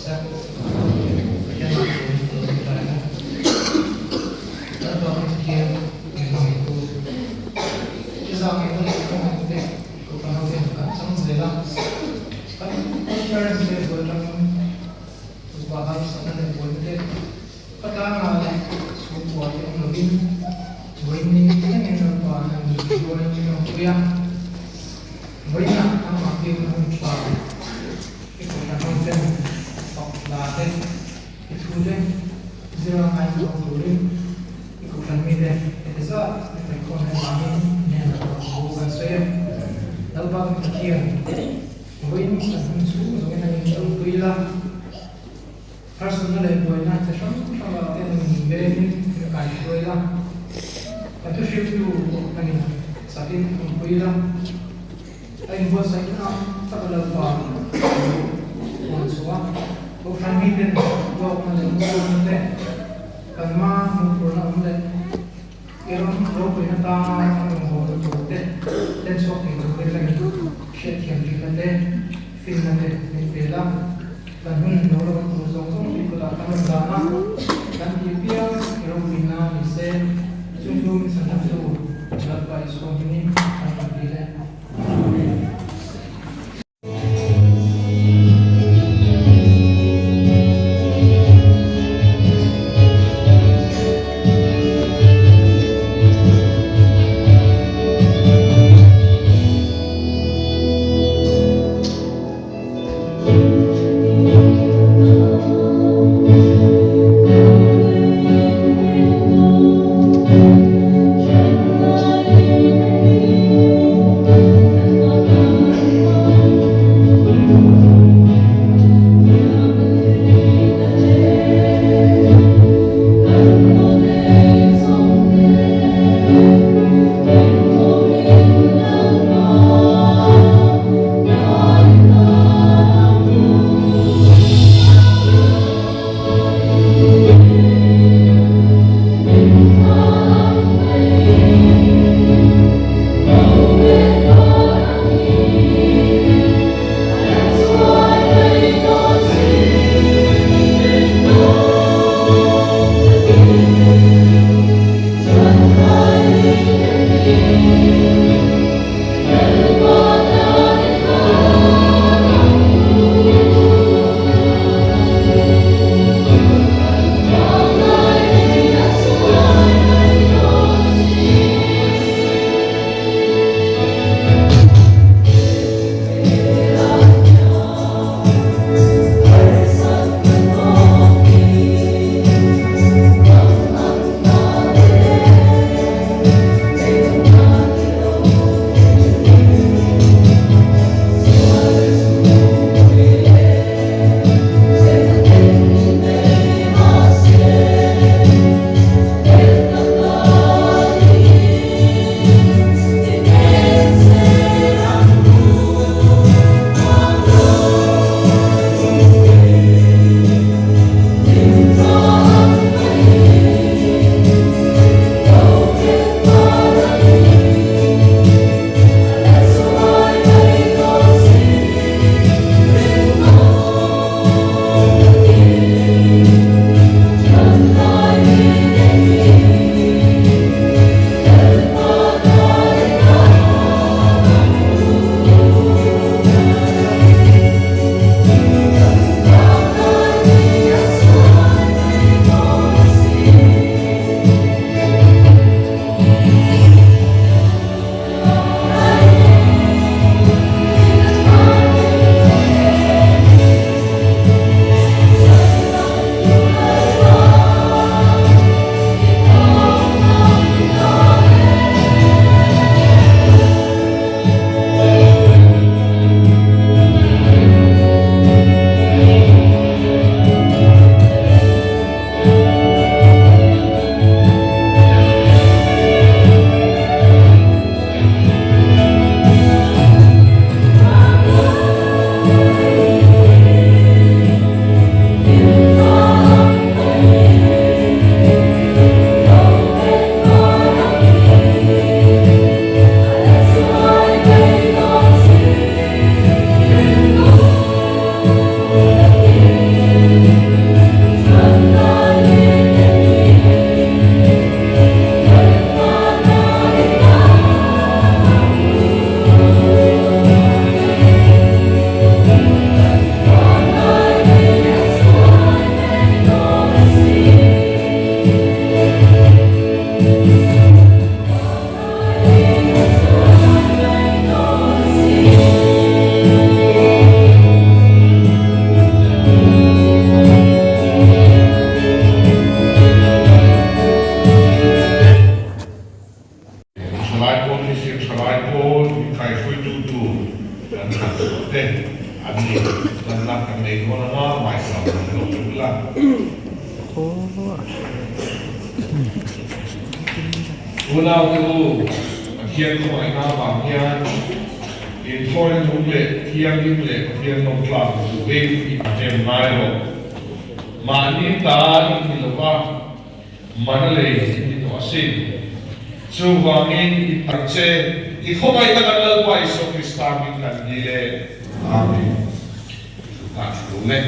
se. Pathian ah chuan ka lo ṭai ang. Lalpa kan Pathian min hmangaihtu, i zahngaihna leh i khawngaihna te Kohhran ho ten kan chang zel a. Kan conference level atangin tupa harsatna leh buaina te Khawtlangah leh chhungkua te awm lovin vawiin thlengin Lalpa an han hruai min awmpui a. Vawiinah amah biakna hun tha i kohhran ho ten fak hla te, i thu te zira ngaithla turin i kohhran mite heti zat i hmuikhawm leh vangin hnenah lawmthu kan sawi a. Lalpa kan Pathian, vawiin kan hun chhung zawngin an inawmpui la. Harsatna leh buaina chi hrang hrangah te min vengin min kaihruai la, ka thuhriltu pawh ka ni, chakin awmpui la, a inbuatsaihna ah taka Lalpa huan chhuah a, Kohhran miten lawkna leh mualna te, kan ma hmuhphurna awm leh i ram ropuina tana kan rawngbawlna tur te hlen chhuak thei turin ka ni, hriatthiam ṭhinna te, finna te min pe la. Kan hun lo la awm tur zawng zawng tih kutah kan rawn dan a, kan tih piang i ropuina ni se, chung chu min chhanhatu Lalpa Isua hmingin kan rawn ti le. Amen. dawn anga hmaisa kan lo hmu ila. Unaute u, Pathian khawngaihna avang hian inthawina nung leh thianghlim leh Pathian lawmtlak ni turin i hnem ngai rawh. Mahni ta in ni lova, mana lei in ni tawh asin. Chuvangin i tak che, i khawngaihna kan Lalpa Isua Krista hming kan dil e. Amen. Thutah thu le.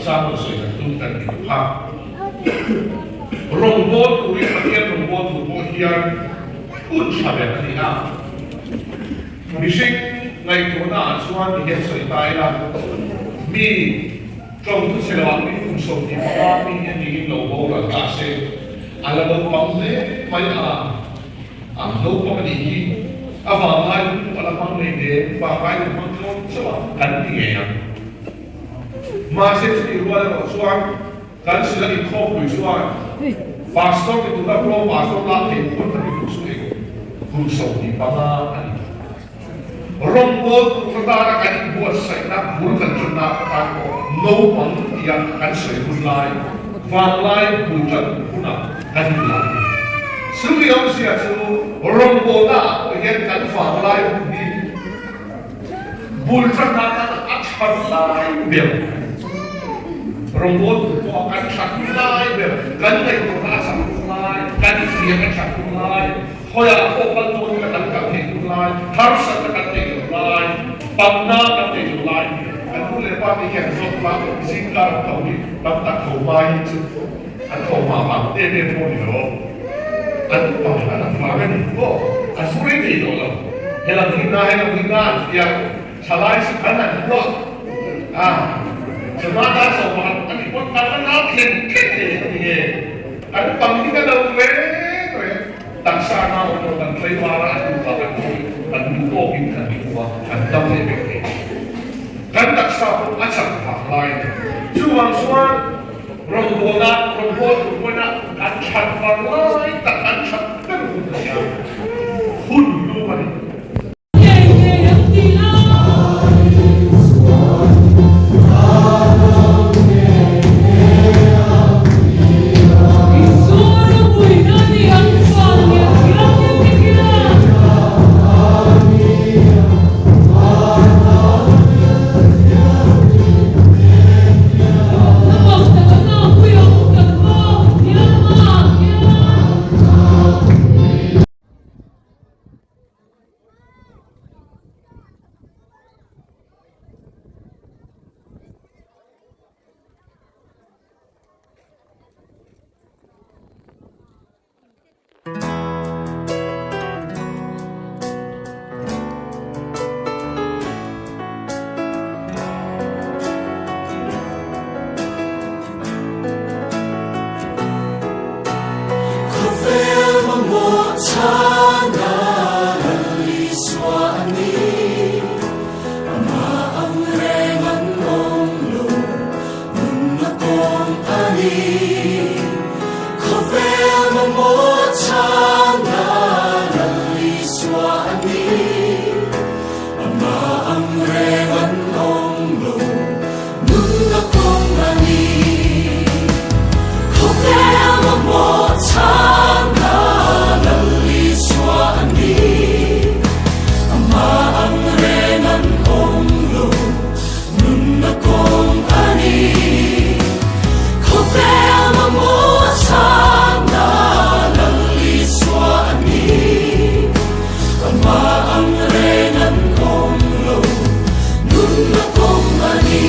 Samuel sawi kan tum kan ti duh a. Rawngbâwl turin Pathian rawngbâwl tur pawh hian hun tha ber a ni a. Mihring ngaihtuahna ah chuan ti hian sawi ta ila, mi ṭawng thu chhe lovah mi kum 25 mi a niin lo boral ta se, a la naupang hle mai a, a naupang a nih hi a vanglai hun pawh a la hmang nei nen, vanglai hun hmang tlawm chauh a kan ti ngei ang. Mahse chutih rual erawh chuan kan sila inkhawmpui chuan. Pastor ni tura pro pastor lak theih hun a ni duh chu eng kum 25 a ni. Rawngbâwl tur atâna kan inbuatsaihna bul kan ṭanna atan pawh naupang tia kan sawi hun lai, vânglai bul ṭan hunah kan inlâk a ni. Chumi awmzia chu rawngbâwlnaah pawh hian kan vânglai hun hi bul ṭanna atan a ṭhat lai ber a ni. Rawngbâwl tur pawha kan ṭhat lai ber, kan ngaihtuahna a chak hun lai, kan fiah a ṭhat hun lai, Khawiah pawh kal dawn ila kan kal theih duh lai, harsatna kan neih loh lai, panna kan neih loh lai hi kan nu leh pa te hian zawt la zingkar an tho hi tam tak tho hma hi chu an tho hma vang em em pawh ni lo, an upa an ang vang a ni maw, an fu rei thei tawh lo, helam hi na helam hi na an tia thalai chu kan han huah a, chawhma dar sawmah a nih pawn kan la nau thleng thleng thei a ni nge, kan pang hi ka lo reng reng. Taksa nau pawh kan tlaivar a, a tukah kan hawi, kan duh tawkin kan thu a, kan dam leh vek thei. Kan taksa pawh a chak vang lai a ni. Chuvang chuan rawngbawlna, rawngbâwl tur pawhin kan that vang lai tak, kan that ber hun a ni a, hun hlu a ni. Khawvel mamawh chhana Lal Isua a ni. Amah ang reng an awm lo, nunna kawng a ni. Khawvel mamawh chhana Lal Isua a ni. Amah ang reng an awm lo, nunna kawng a ni. Khawvel mamawh chhana Lal Isua a ni. Amah ang reng an awm lo, nunna kawng a ni. Khawvel mamawh chhana Lal Isua a ni. Amah ang reng an awm lo, nunna kawng a ni.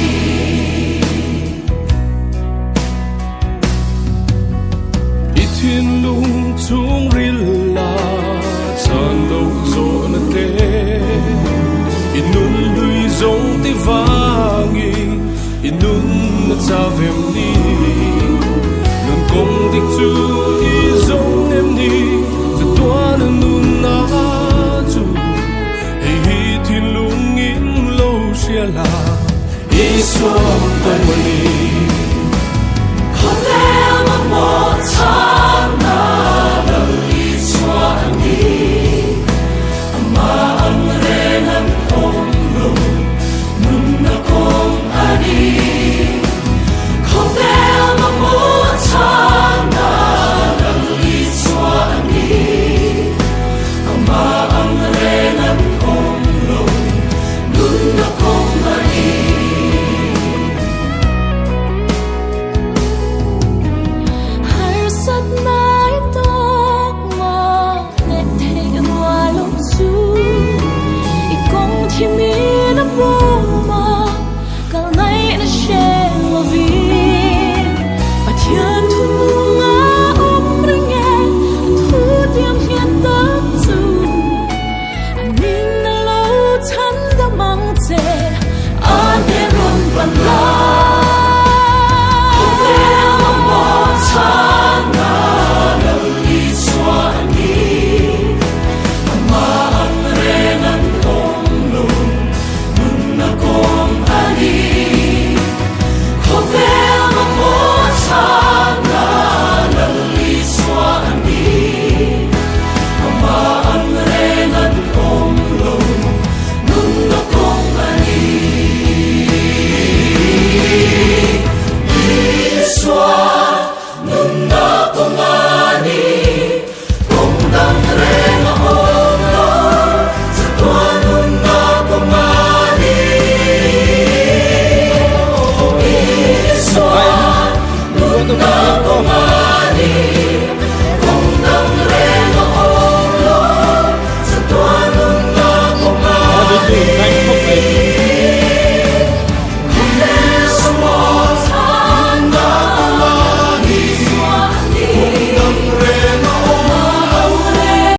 I thinlung chhungril la chan lo zawhna te, i nun hlui zawng te vangin i nunna cha vem ni.